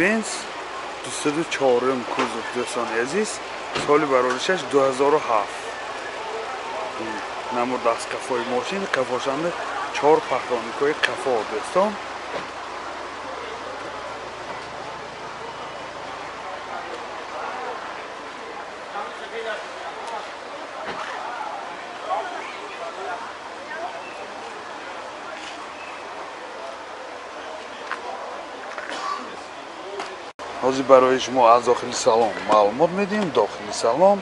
Mercedes-Benz 204 кузов, дӯстони азиз, соли бароришаш 2007. Намуд аз қафои мошин, қафошанда чор патроникҳои қафо, дӯстон. Ҳозир барои шумо аз дохили салон маълумот медиҳем. Дохили салон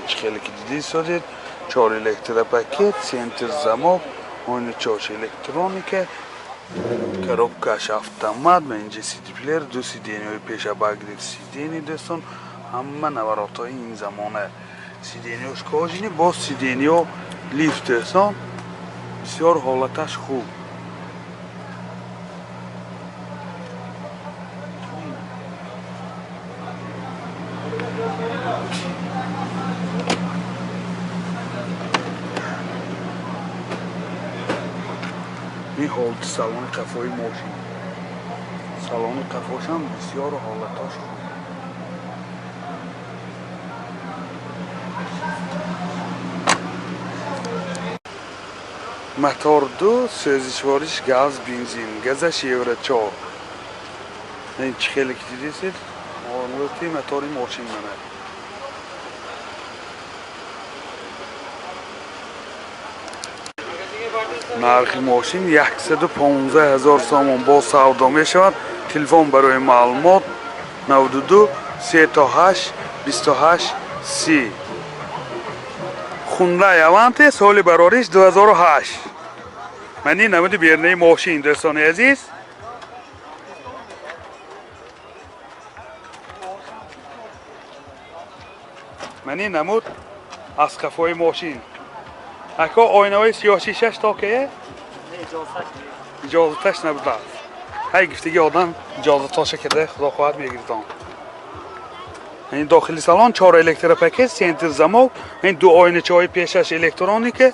чӣ хеле ки дида истодед, чор электропакет, центр замок, ойначош электроника, коробкаш автомат, ма инҷа сидиплеер, ду сиденьяҳои пеша обогрев сиденья, дӯстон, ҳама наворотҳои ин замона. Сиденьяш кожаный, боз сиденьяҳо лифт, дӯстон, бисёр ҳолаташ хуб. Ин ҳолати салони қафои мошин, салони қафошам бисёр ҳолатош хуб. Мотор ду, сӯзишвориш газ, бензин, газаш евро 4. Ин чӣ хеле ки дидисед, ҳолати мотори мошин мана. Нархи мошин 115 000 сомон, бо савдо мешавад. Телефон барои маълумот 92 38 28 30. Хундай Аванте, соли барориш 2008. Ман ин намуди берунаи мошин, дӯстони азиз. Ман ин намуд аз қафои мошин. Ако, оинаҳои сиёҳшишаш то кае? Иҷозаташ набудааст. Ҳай, гуфтаги одам иҷозатоша кида, худо хоҳад, мегирдон. Ин дохили салон чор электропакет, центр замок, ин ду оиначаҳои пешаш электроника,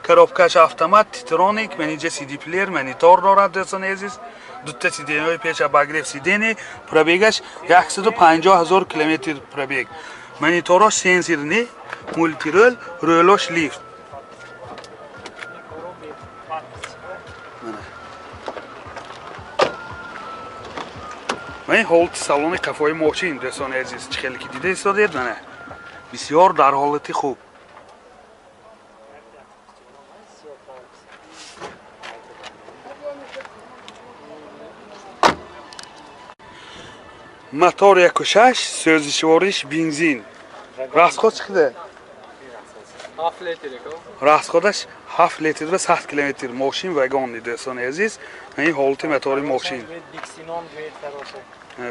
коробкаш автомат, титроник, ман инҷа CD плеер, монитор дорад, дӯстони азиз. Дута сиденьяҳои пеш обогрев сиденья, пробегаш 150 000 километр пробег. Мониторош сенсорный, мультируль, рулош лифт. Ман ин ҳолати салони қафои мошин, дӯстони азиз, чӣ хеле ки дида истодед, мана бисёр дар ҳолати хуб. Мотор 1,6, сӯзишвориш бензин. Расход чӣ қадар? 7 литр. Расходаш 7 литр ва 100 километр. Мошин вагонный, дӯстони азиз. Ин ҳолати мотори мошин. Биксенон гӯед фароша.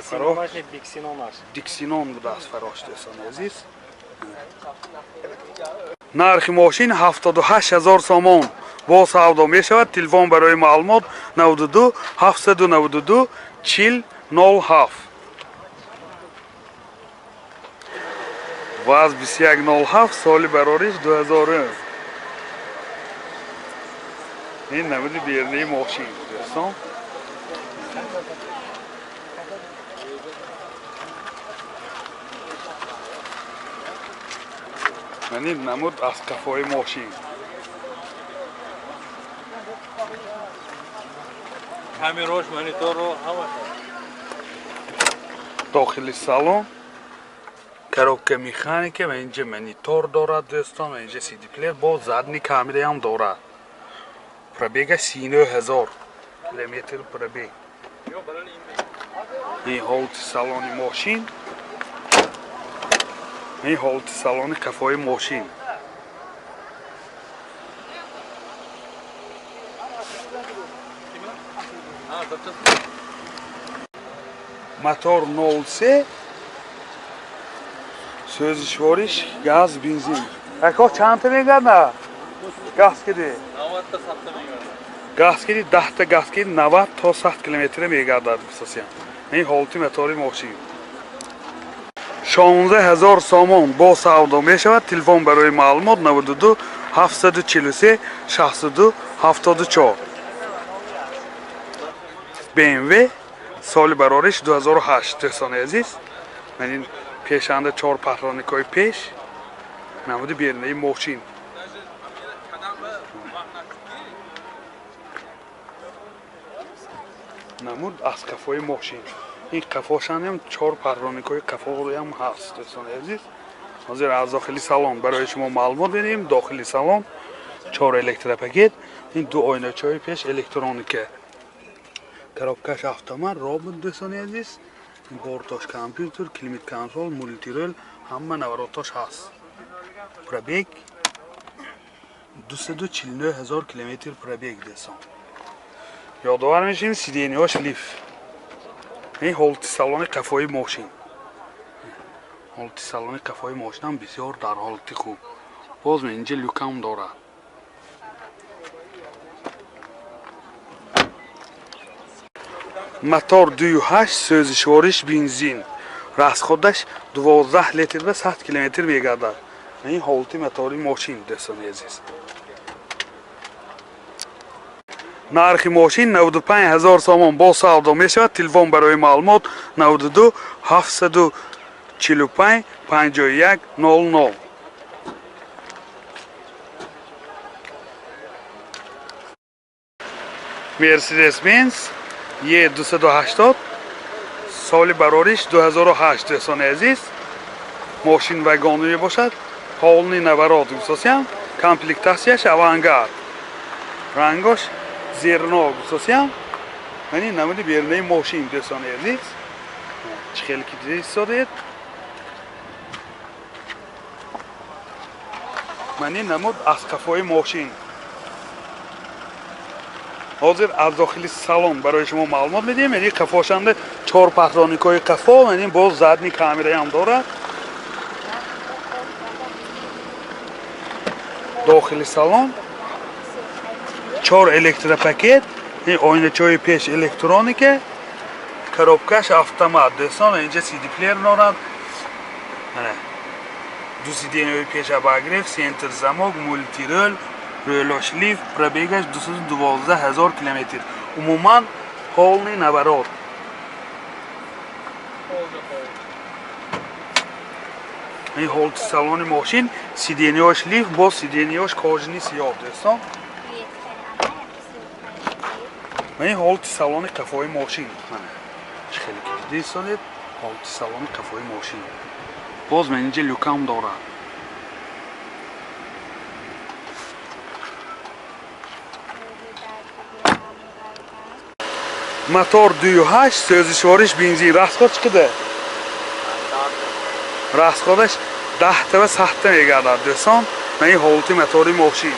Фарош биксенонаш. Биксенон будааст фарош, дӯстони азиз. Нархи мошин 78 000 сомон, бо савдо мешавад. Телефон барои маълумот 92 792 40 07. ВАЗ 2107, соли барориш 2000. Ин намуди берунаи мошин, дӯстон. Ман ин намуд аз қафои мошин. Камерош, мониторро, ҳама. Дохили салон коробка механика ва инҷа монитор дорад, дӯстон, ва инҷа CD плеер, бо задний камераам дорад. Пробега 39 000 километр пробег. Ин ҳолати салони мошин, ин ҳолати салони қафои мошин. Мотор 03, сӯзишвориш газ, бензин. Ако, чандта мегарда газ киди? 90 та 100 та мегардад. Газ киди, 10-та газ киди, 90 то 100 километра мегардад, гуфтасиям. Ин ҳолати мотори мошин. 16 000 сомон, бо савдо мешавад. Телефон барои маълумот 92 743 62 74. BMW Соли барориш 2008, дӯстони азиз. Ман ин пешанда чор патроникҳои пеш, намуди берунаи мошин. Намуд аз қафои мошин. Ин қафошанам чор патроникҳои қафоам ҳаст, дӯстони азиз. Ҳозир аз дохили салон барои шумо маълумот медиҳем. Дохили салон чор электропакет, ин ду оиначаҳои пеш электроника. Коробкаш автомат, робот, дӯстони азиз. Бортош компютер, климат контрол, мультирол, ҳама наворотош ҳаст. Пробег 249 ҳазор километр пробег, дӯстон. Ёдовар мешавем, сиденияҳош лиф. Ин ҳолати салони қафои мошин. Ҳолати салони қафои мошинам бисёр дар ҳолати хуб. Боз инҷа люкам дорад. Мотор 2.8, сӯзишвориш бензин. Расходаш 12 литр ба 100 километр мегардад. Ин ҳолати мотори мошин, дӯстони азиз. Нархи мошин 95 ҳазор сомон бо савдо мешавад. Телефон барои маълумот 92 745 51 00. Mercedes-Benz E280, соли барориш 2008, дӯстони азиз. Мошин вагони мебошад. Полный наворот гусосиям. Комплектатсияш авангард. Рангош зерно гусосиям. Мани намуди берунаи мошин, дӯстони азиз. Чӣ хеле ки дида истодед. Мани намуд аз қафои мошин. Ҳозир аз дохили салон барои шумо маълумот медиҳем. Яъне қафошанда чор патроникҳои қафо, яъне боз задний камераам дорад. Дохили салон чор электропакет, ин оиначаҳои пеш электроника, коробкаш автомат. Дӯстон, инҷа CD плеер дорад. Ду сиденияҳои пеш обогрев, центр замок, мультирул, рӯлош лифт, пробегаш 212 ҳазор километр. Умуман полный наворот. Ин ҳолати салони мошин, сиденияҳош лифт, боз сиденияҳош кожаный сиёҳ, дӯстон. Ин ҳолати салони қафои мошин. Чӣ хеле ки дида истодед, ҳолати салони қафои мошин. Боз ман инҷа люкам дорад. Мотор 2.8, сӯзишвориш бензин. Расход чӣ қадар? Расходаш 10 ва 100 мегардад, дӯстон. Ман ин ҳолати мотори мошин.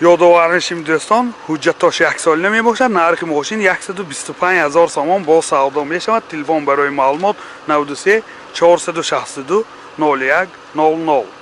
Ёдовар мешим, дӯстон, ҳуҷҷатош яксолина мебошад. Нархи мошин 125 ҳазор сомон бо савдо мешавад. Телефон барои маълумот 93 462 01 00.